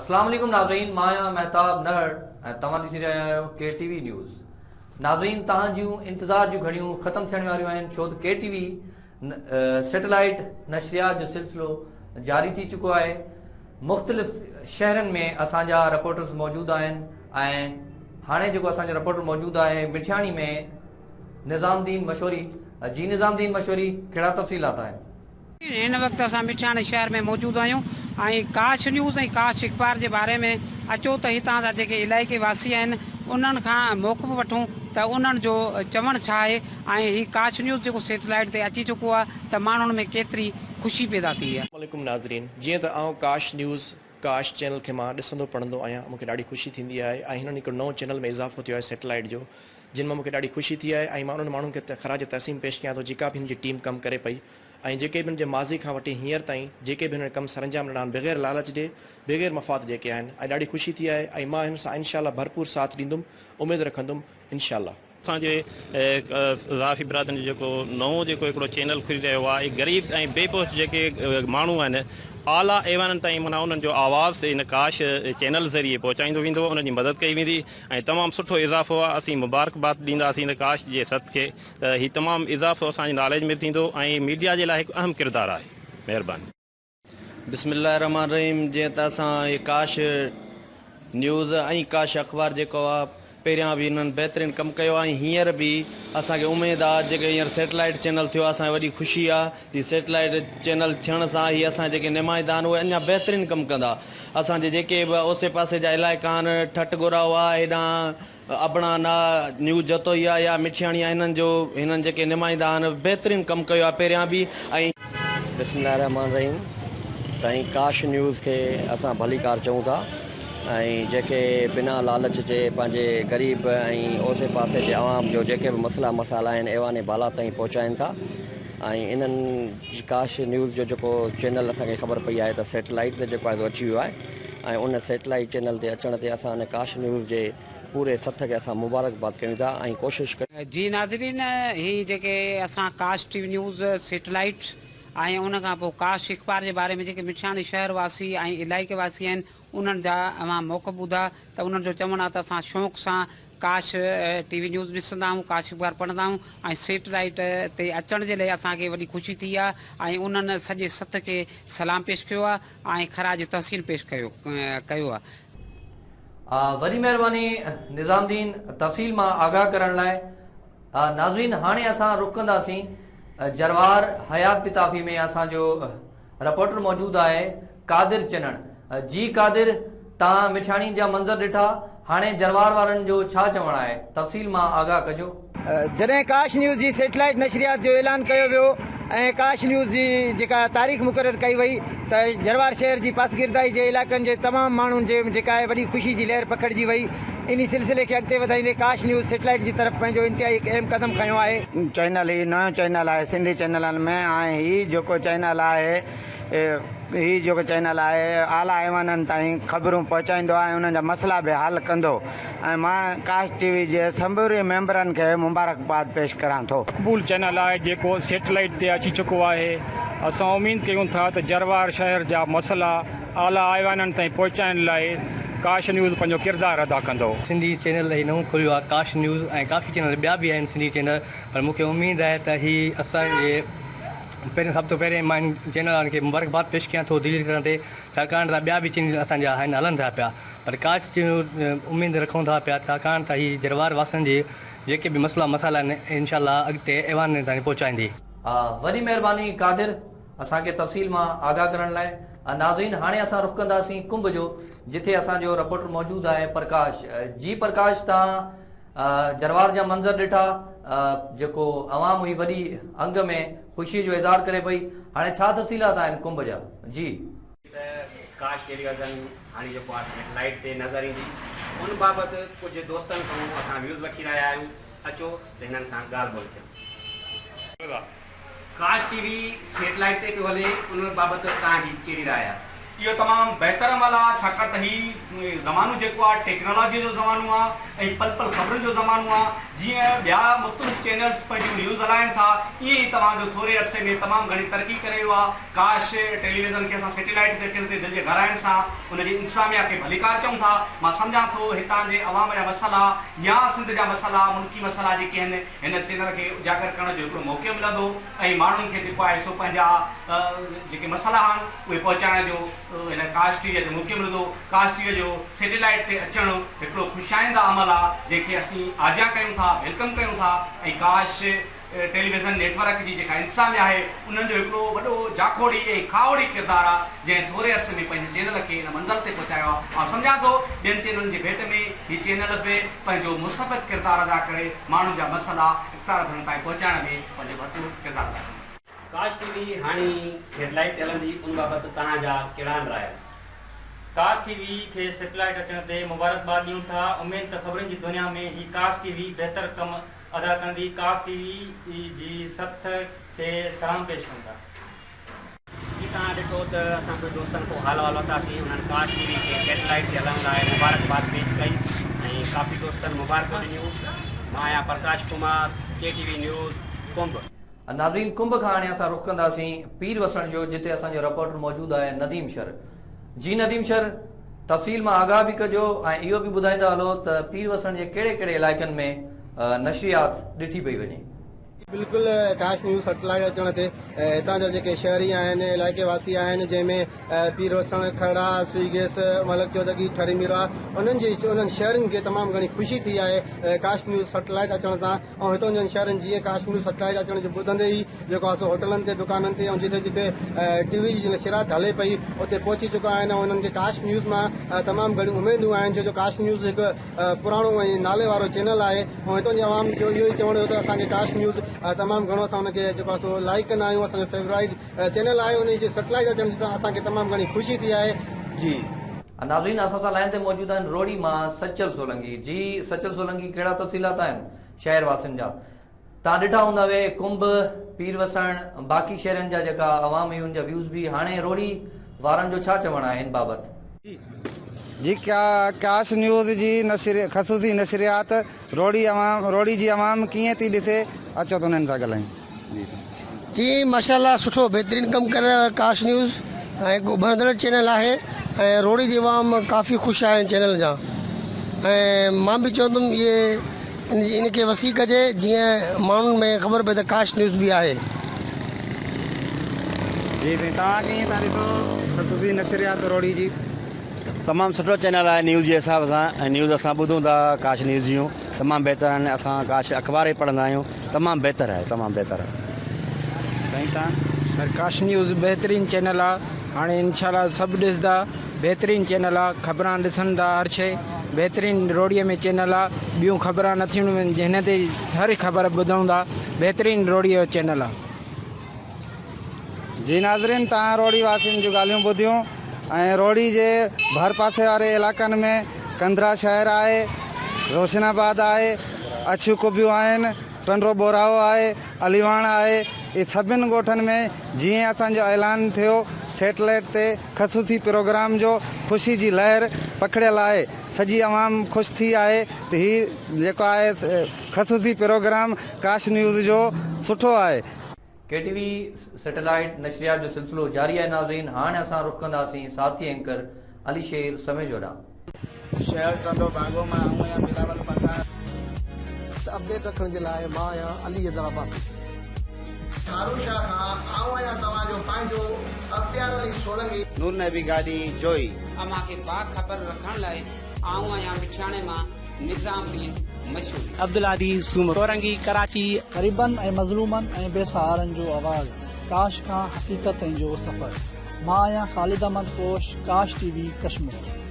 اسلام عليڪم ناظرين مان آهيان مهتاب نهڙ ۽ توهان ڏسي رهيا آهيو ڪي ٽي وي نيوز ناظرين توهان جون انتظار جون گهڙيون ختم ٿيڻ واريون آهن ڇو ته ڪي ٽي وي سيٽلائيٽ نشريات جو سلسلو جاري ٿي چڪو آهي مختلف شهرن ۾ اسان جا رپورٽرز موجود آهن ۽ هاڻي جيڪو اسان جو رپورٽر موجود آهي مٺياڻي ۾ نظام الدين مشوري جي نظام الدين مشوري ڪهڙا تفصيلات آهن هن وقت اسان مٺياڻي شهر ۾ موجود آهيون ۽ ڪاش نيوز ۽ ڪاش اخبار جي باري ۾ اچو ته هتان جا جيڪي علائقي واسي آهن انهن کان موقف وٺون ته انهن جو چوڻ ڇا آهي ۽ هي ڪاش نيوز جيڪو سيٽلائيٽ تي اچي چڪو آهي ته ماڻهن ۾ ڪيتري خوشي پيدا ٿي آهي. السلام عليڪم ناظرين جيئن ته آئون ڪاش نيوز ڪاش چينل کي مان ڏسندو پڙهندو آهيان مونکي ڏاڍي خوشي ٿيندي آهي ۽ هنن هڪڙو نئون چينل ۾ اضافو ٿيو آهي سيٽلائيٽ جو جن مان مونکي ڏاڍي خوشي ٿي آهي ۽ مان انهن ماڻهن کي خراج تحسين پيش ڪيان ٿو جيڪا به هن جي ٽيم ڪم ڪري پئي ۽ جيڪي به هن جي ماضي کان وٺي هينئر تائين جيڪي به هنن ڪم سرانجام ڏنا آهن بغير لالچ جي بغير مفاد جيڪي آهن ۽ ڏاڍي خوشي ٿي آهي ۽ مان هن سان انشاء الله ڀرپور ساٿ ڏيندم اميد رکندم انشاء الله. اسان جي صحافي برادرين جو جيڪو نئون جيڪو هڪڙو چينل کلي رهيو آهي غريب ۽ بي پهچ جيڪي ماڻهو آهن اعليٰ ايوانن تائين معنيٰ انهن جو آواز ان ڪاش چينل ذريعي پهچائيندو ويندو انهن جي مدد ڪئي ويندي ۽ تمام سٺو اضافو آهي اسين مبارڪباد ڏينداسين ان ڪاش جي ست کي ته هي تمام اضافو اسان جي ناليج ۾ به ٿيندو ۽ ميڊيا جي لاء هڪ اهم ڪردار آهي. مهرباني. بسم الله الرحمٰن الرحيم جيئن ته اسان هي ڪاش نيوز ۽ ڪاش اخبار جيڪو آ پهريان به انهن بهترين ڪم ڪيو آ ۽ هينئر به اسان کي اميد آ جيڪي هينئر سيٽلائيٽ چينل ٿيو آ اسان کي وڏي خوشي آ جي سيٽلائيٽ چينل ٿيڻ سان هي اسان جيڪي نمائندا آهن اهي اڃا بهترين ڪم ڪندا اسان جي جيڪي به اوسي پاسي جا علائقا آهن ٺٽ ڳوراهو آ هيڏانهن ابڻا نا نيو جتوئي آ يا مٺياڻي آ هنن جو هنن جيڪي نمائندا آهن بهترين ڪم ڪيو آ پهريان به ۽. بسم الله الرحمٰن الرحيم سائين ڪاش نيوز کي اسان ڀليڪار چئون ٿا ۽ جيڪي بنا لالچ جي پنهنجي غريب ۽ اوسي پاسي جي عوام جو جيڪي به مسئلا مسائل آهن ايوان بالا تائين پهچائين ٿا ۽ انهن ڪاش نيوز جو جيڪو چينل اسان کي خبر پئي آهي ته سيٽلائيٽ تي جيڪو آهي سو اچي ويو آهي ۽ ان سيٽلائيٽ چينل تي اچڻ تي اسان ان ڪاش نيوز جي پوري سٿ کي اسان مبارڪباد ڪيون ٿا ۽ ڪوشش. جي ناظرين هي جيڪي اسان ڪاش ٽي وي نيوز سيٽلائيٽ ۽ ان کان پوء ڪاش اخبار جي باري ۾ جيڪي مٺياڻي شهر واسي ۽ علائقي واسي آهن انهن جا اوهان موقف ٻڌا ته انهن جو چوڻ آهي ته اسان شوق سان ڪاش ٽي وي نيوز ڏسندا آهيون ڪاش اخبار پڙهندا آهيون ۽ سيٽلائيٽ تي اچڻ جي لئي اسان کي وڏي خوشي ٿي آهي ۽ انهن سڄي سٿ کي سلام پيش ڪيو آهي ۽ خراج تحسين پيش ڪيو ڪيو آهي. وڏي مهرباني نظام الدين تفصيل مان آگاهه ڪرڻ لاء. ناظرين هاڻي اسان رخ ڪنداسين جروار حيات پتافي ۾ اسان جو رپورٽر موجود آهي قادر چنڙ جي قادر تان مٺياڻي جا منظر ڏٺا هاڻي جروار وارن جو ڇا چوڻ آهي تفصيل مان آگاهه ڪجو. جڏهن ڪاش نيوز جي سيٽلائيٽ نشريات جو اعلان ڪيو ويو ۽ ڪاش نيوز جي جيڪا تاريخ مقرر ڪئي وئي ته جروار شهر جي پاسگردائي جي علائقن جي تمام ماڻهن جي جيڪا آهي وڏي خوشي جي لهر پکڙجي وئي انهي سلسلي کي اڳتي وڌائيندي ڪاش نيوز سيٽلائيٽ جي طرف پنهنجو انتهائي هڪ اهم قدم کنيو آهي. چينل هي نيو چينل آهي سنڌي چينلن ۾ ۽ هي جيڪو چينل آهي هي جيڪو چينل آهي اعليٰ ايوانن تائين خبرون پهچائيندو ۽ انهن جا مسئلا به حل ڪندو ۽ مان ڪاش ٽي وي جي سموري ميمبرن کي مبارڪباد پيش ڪران ٿو. مقبول چينل آهي جيڪو سيٽلائيٽ تي اچي چڪو آهي اسان اميد ڪيون ٿا ته جروار شهر جا مسئلا اعليٰ ايوانن تائين پهچائڻ لاء ڪاش نيوز پنهنجو ڪردار ادا ڪندو. سنڌي چينل هي نئون کليو آهي ڪاش نيوز ۽ ڪافي چينل ٻيا به آهن سنڌي چينل پر مون کي اميد آهي ته هي اسان جي پهرين سڀ تون پهرين مان هن چينل وارن کي مبارڪباد پيش ڪيان ٿو دلي طرح تي ڇاڪاڻ ته ٻيا به چينل اسان جا آهن هلن ٿا پيا پر ڪاش اميد رکون ٿا پيا ڇاڪاڻ ته هي جروار واسين جي جيڪي به مسئلا مسائل آهن انشاء الله اڳتي ايوان تائين پهچائيندي. وڏي مهرباني قادر اسان کي تفصيل مان آگاهه ڪرڻ لاء. ناظرين هاڻي اسان رخ ڪنداسين ڪنب جو جٿي اسان جو رپورٽر موجود آهي پرڪاش جي پرڪاش تان جروار جا منظر ڏٺا جيڪو عوام هئي وڏي انگ ۾ خوشي جو اظهار ڪري پئي هاڻي ڇا تفصيلات آهن ڪنب جا جي. ته ڪاش ٽيليوزن هاڻي جيڪو آهي سيٽلائيٽ تي نظر ايندي ان بابت ڪجهه دوستن کان اسان ويوز وٺي رهيا آهيون اچو ته هنن سان ڳالهه ٻولهه ڪيون. ڪاش ٽي وي سيٽلائيٽ تي پيو هلي ان بابت توهان جي ڪهڙي راء آهي؟ اهو تمام بهتر عمل آ ڇاڪاڻ ته هي زمانو جيڪو آ ٽيڪنالاجي جو زمانو آ ۽ پل پل خبرن جو زمانو آ جيئن ٻيا مختلف چينلز پنهنجون نيوز هلائن ٿا ائين ئي توهان جو ٿوري عرصي ۾ تمام گهڻي ترقي ڪري ويو آ ڪاش ٽيليويزن کي اسان سيٽيلائيٽ تي اچڻ تي دل جي گهراين سان ان جي انتظاميا کي ڀليڪار چئون ٿا مان سمجهان ٿو هتان جي عوام جا مسئلا يا سنڌ جا مسئلا ملڪي مسئلا جيڪي آهن هن چينل کي اجاگر ڪرڻ جو هڪڙو موقعو ملندو ۽ ماڻهن کي جيڪو آهي سو پنهنجا جيڪي مسئلا آهن اهي پهچائڻ جو هن ڪاش ٽي وي تي موقعو ملندو. ڪاش ٽي وي جو سيٽيلائيٽ تي اچڻ هڪڙو خوش آئنده عمل آهي جنهن کي اسين آجيان ڪيون ٿا، welcome ڪيون ٿا ۽ ڪاش ٽيليويزن نيٽ ورڪ جي جيڪا انتظاميا آهي انهن جو هڪڙو وڏو جاکوڙي ۽ کاهوڙي ڪردار آهي جنهن ٿوري عرصي ۾ پنهنجي چينل کي ان منزل تي پهچايو آهي. آئون سمجهان ٿو ٻين چينلن جي ڀيٽ ۾ هي چينل به پنهنجو مثبت ڪردار ادا ڪري ماڻهن جا مسئلا اقتدار ڌرين تائين پهچائڻ ۾ پنهنجو ڀرپور ڪردار ادا ڪندو. ڪاش ٽي وي هاڻي سيٽلائيٽ تي هلندي ان بابت توهان جا ڪهڙا رايا آهن؟ ڪاش ٽي وي کي سيٽلائيٽ اچڻ تي مبارڪباد ڏيون ٿا اميد ته خبرن جي دنيا ۾ هي ڪاش ٽي وي بهتر ڪم ادا ڪندي ڪاش ٽي وي جي سٿ کي سلام پيش ڪيون ٿا. جي توهان ڏٺو ته اسان ڪجهه دوستن کان حال احوال ورتاسين انهن ڪاش ٽي وي کي سيٽلائيٽ تي هلڻ لاء مبارڪباد پيش ڪئي ۽ ڪافي دوستن مبارڪون ڏنيون مان آهيان Prakash Kumar K T V news Kumbh. ناظرين ڪنب کان هاڻي اسان رخ ڪنداسين پير وسڻ جو جتي اسان جو رپورٽر موجود آهي نديم شر جي نديم شر تفصيل مان آگاهه به ڪجو ۽ اهو به ٻڌائيندا هلو ته پير وسڻ جي ڪهڙي ڪهڙي علائقن ۾ نشريات ڏٺي پئي وڃي. بلڪل ڪاش نيوز سيٽلائيٽ اچڻ تي هتان جا جيڪي شهري آهن علائقي واسي آهن جنهن ۾ پير وسڻ، کهڙا، سوئي گيس، ملڪ چودڳي، ٺري ميرواهه انهن جي انهن شهرين کي تمام گهڻي خوشي ٿي آهي ڪاش نيوز سيٽلائيٽ اچڻ سان ۽ هتان جن شهرين جيئن ڪاش نيوز سيٽلائيٽ اچڻ جو ٻڌندي ئي جيڪو آهي سو هوٽلن تي دڪانن تي ۽ جتي جتي ٽي وي جي نشريات هلي پئي اتي پهچي چڪا آهن ۽ انهن کي ڪاش نيوز مان تمام گهڻيون اميدون آهن ڇو جو ڪاش نيوز هڪ پراڻو ۽ نالي وارو چينل آهي ۽ هتان جي عوام جو اهو ئي چوڻ هيو ته اسان کي ڪاش نيوز تمام گهڻو اسان ان کي جيڪو آهي سو لائيڪ ڪندا آهيون اسان جو فيورائيٽ چينل آهي ان جي سيٽلائيٽ اچڻ جي اسان کي تمام گهڻي خوشي ٿي آهي جي. ناظرين اسان سان لائين تي موجود آهن روهڙي مان سچل سولنگي جي سچل سولنگي ڪهڙا تفصيلات آهن شهر واسين جا توهان ڏٺا هوندا اهي ڪنب، پير وسڻ، باقي شهرن جا جيڪا عوام هئي ان جا ويوز به هاڻي روهڙي وارن جو ڇا چوڻ آهي ان بابت. جي ڪاش نيوز جي نشر خصوصي نشريات روهڙي عوام روهڙي جي عوام ڪيئن ٿي ڏسي اچو ته انهن سان ڳالهايون جي. جي ماشاء الله سٺو بهترين ڪم ڪري رهيو آهي ڪاش نيوز ۽ هڪ اڀرندڙ چينل آهي ۽ روهڙي جي عوام ڪافي خوش آهي هن چينل جا ۽ مان به چوندم اهي ان کي وسيع ڪجي جيئن ماڻهن ۾ خبر پئي ته ڪاش نيوز به آهي. جي سائين توهان ڪيئن ٿا ڏسو خصوصي نشريات روهڙي جي. تمام سٺو چينل آهي نيوز جي حساب سان ۽ نيوز اسان ٻڌون ٿا ڪاش نيوز جون تمام بهتر آهن اسان ڪاش اخبار به پڙهندا آهيون تمام بهتر آهي تمام بهتر آهي. سائين توهان. سر ڪاش نيوز بهترين چينل آ هاڻي انشاء الله سڀ ڏسندا بهترين چينل آ خبران ڏسن ٿا هر شي بهترين روهڙي ۾ چينل آ ٻيون خبران نٿيون هن تي هر خبر ٻڌون ٿا بهترين روهڙي جو چينل آ. جي ناظرين توهان روهڙي واسين جون ڳالهيون ٻڌيون ۽ روهڙي جي ڀر پاسي واري علائقن ۾ ڪنڌرا شهر آهي، روشن آباد آهي، اڇيون قبيون آهن، ٽنڊو ٻوراهو آهي، عليواڻ آهي، اهي سڀن ڳوٺن ۾ جيئن اسان جو اعلان ٿيو سيٽلائيٽ تي خصوصي پروگرام جو خوشي جي لهر پکڙيل آهي سڄي عوام خوش ٿي آهي ته هي جيڪو آهي خصوصي پروگرام ڪاش نيوز جو سٺو آهي. ڪي ٽي وي سيٽلائيٽ نشريات جو سلسلو جاري آهي ناظرين هاڻ اسان رخ ڪنداسين ساٿي اينڪر علي شير سميجو ڏانهن. شهر ٽنڊو باگو مان آئون آهيان بلاول پٺاڻ. اپڊيٽ رکڻ جي لاء مان آهيان علي حيدر عباسي. ٺاروشاه کان آئون آهيان توهان جو پنهنجو اختيار علي سولنگي. نور نبي گاڏهي جوئي. اوهان کي باخبر رکڻ لاء آئون آهيان مٺياڻي مان نظام الدين مشوري. عبدالهادي سومرو اورنگي ڪراچي. غريبن ۽ مظلومن ۽ بي سهارن جو آواز ڪاش کان حقيقت تائين جو سفر مان آهيان خالد احمد پوش ڪاش ٽي وي ڪشمور.